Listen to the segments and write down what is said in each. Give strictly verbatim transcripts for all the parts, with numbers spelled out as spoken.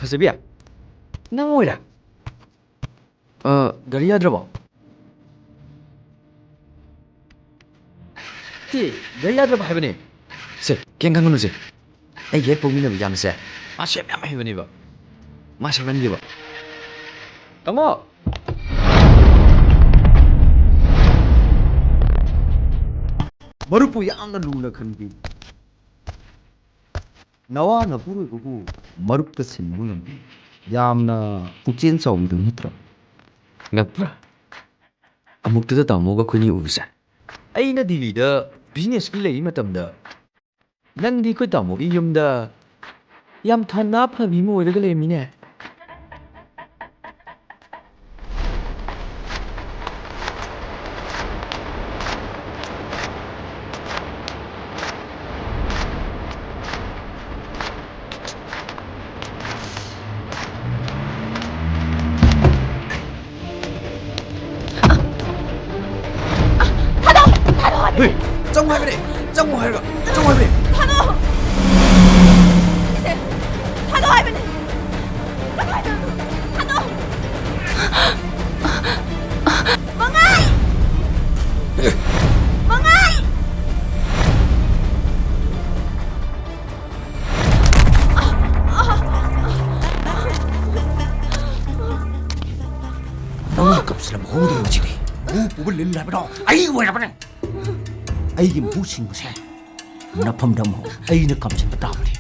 ꯐꯖꯕꯤ, ꯅꯪ ꯑꯣꯏꯔꯦ? ꯑ, ꯒꯥꯔꯤ ꯌꯥꯗ꯭ꯔꯕꯣ? ꯁꯤ, ꯒꯥꯔꯤ ꯌꯥꯗ꯭ꯔꯕ ꯍꯥꯏꯕꯅꯦ꯫ ꯁꯦ, ꯀꯩꯝ ꯈꯟꯒꯅꯨꯁꯦ꯫ ꯑꯩꯒꯤ ꯍꯦꯛ ꯄꯣꯛꯃꯤꯟꯅꯕ ꯏꯌꯥꯝꯕꯁꯦ, ꯃꯥ ꯁꯦꯝ ꯌꯥꯝ ꯍꯩꯕꯅꯦꯕ꯫ ꯃꯥ ꯁꯦꯝꯍꯟꯒꯦꯕ꯫ ꯇꯥꯃꯣ! ꯃꯔꯨꯞꯄꯨ ꯌꯥꯝꯅ ꯂꯨꯅ ꯈꯟꯕꯤ꯫ ꯅꯋꯥ ꯅꯄꯨꯔꯣꯏꯕꯕꯨ ꯃꯔꯨꯞꯇ ꯁꯤꯟꯕ ꯉꯝꯕꯤ꯫ ꯌꯥꯝꯅ ꯄꯨꯛꯆꯦꯜ ꯆꯥꯎꯕꯤꯗꯨ ꯅꯠꯇ꯭ꯔꯣ? ꯉꯛꯄ꯭ꯔꯥ? ꯑꯃꯨꯛꯇꯗ ꯇꯥꯃꯣꯒ ꯑꯩꯈꯣꯏꯅꯤ ꯎꯕꯁꯦ꯫ ꯑꯩꯅ ꯗꯤꯜꯂꯤꯗ businessꯀꯤ ꯂꯩꯔꯤ ꯃꯇꯝꯗ, ꯅꯪꯗꯤ ꯑꯩꯈꯣꯏ ꯇꯥꯃꯣꯒꯤ ꯌꯨꯝꯗ ꯌꯥꯝ ꯊꯧꯅꯥ ꯐꯕꯤ ꯑꯃ ꯑꯣꯏꯔꯒ ꯂꯩꯔꯝꯃꯤꯅꯦ꯫ ꯊꯥꯗꯣꯛ! ꯊꯥꯗꯣꯛ ꯍꯥꯏꯕꯅꯦ! ꯍꯦ! ꯆꯪꯉꯨ ꯍꯥꯏꯕꯅꯦ! ꯆꯪꯉꯨ ꯍꯥꯏꯔꯒ! ꯆꯪꯉꯨ ꯍꯥꯏꯕꯅꯦ! ꯊꯥꯗꯣꯛ! ꯏꯆꯦ, ꯊꯥꯗꯣꯛ ꯍꯥꯏꯕꯅꯦ! ꯀꯗꯥꯏꯗꯅꯣ? ꯊꯥꯗꯣꯛ! ꯃꯉꯥꯜ! ꯃꯉꯥꯜ! ꯅꯪꯅ ꯀꯞꯁꯤꯜꯂ ꯃꯍꯨꯗꯨ ꯅꯨꯡꯁꯤꯗꯦ꯫ ꯃꯍꯨ ꯄꯨꯕ ꯂꯤꯟ ꯍꯥꯏꯕꯗꯣ ꯑꯩ ꯑꯣꯏꯔꯕꯅꯦ꯫ ꯑꯩꯒꯤ ꯃꯍꯨ ꯁꯤꯡꯕꯁꯦ ꯅꯐꯝꯗ ꯑꯃꯨꯛ ꯑꯩꯅ ꯀꯝꯁꯤꯟꯕ ꯇꯥꯕꯅꯤ꯫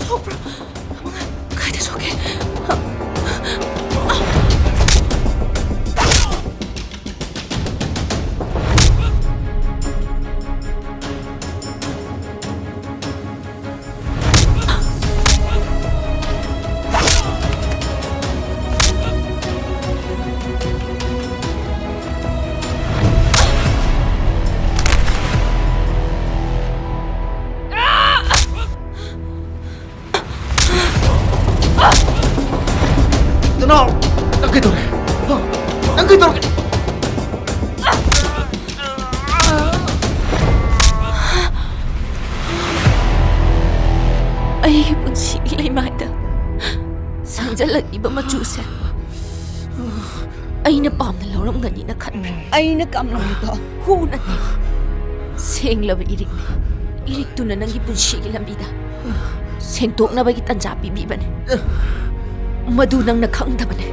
ꯁꯣꯛꯄ꯭ꯔꯣ? ꯀꯥꯏꯗ ꯁꯣꯛꯀꯦ? ꯅꯥꯎ! ꯅꯪ ꯀꯩꯗꯧꯔꯦ? ꯍꯥ? ꯅꯪ ꯀꯩꯗꯧꯔꯒꯦ? ꯑꯩꯒꯤ ꯄꯨꯟꯁꯤꯒꯤ ꯂꯩꯃꯥꯏꯗ ꯁꯪꯖꯜꯂꯛꯂꯤꯕ ꯃꯆꯨꯁꯦ ꯑꯩꯅ ꯄꯥꯝꯅ ꯂꯧꯔꯝꯒꯅꯤꯅ ꯈꯟꯕ꯭ꯔꯥ? ꯑꯩꯅ ꯀꯝꯂꯝꯃꯤꯕ ꯍꯨ ꯅꯠꯇꯦ, ꯁꯦꯡꯂꯕ ꯏꯔꯤꯛꯅꯤ꯫ ꯏꯔꯤꯛꯇꯨꯅ ꯅꯪꯒꯤ ꯄꯨꯟꯁꯤꯒꯤ ꯂꯝꯕꯤꯗ ꯁꯦꯡꯗꯣꯛꯅꯕꯒꯤ ꯇꯟꯖꯥ ꯄꯤꯕꯤꯕꯅꯤ꯫ ꯃꯗꯨ ꯅꯪꯅ ꯈꯪꯗꯕꯅꯤ꯫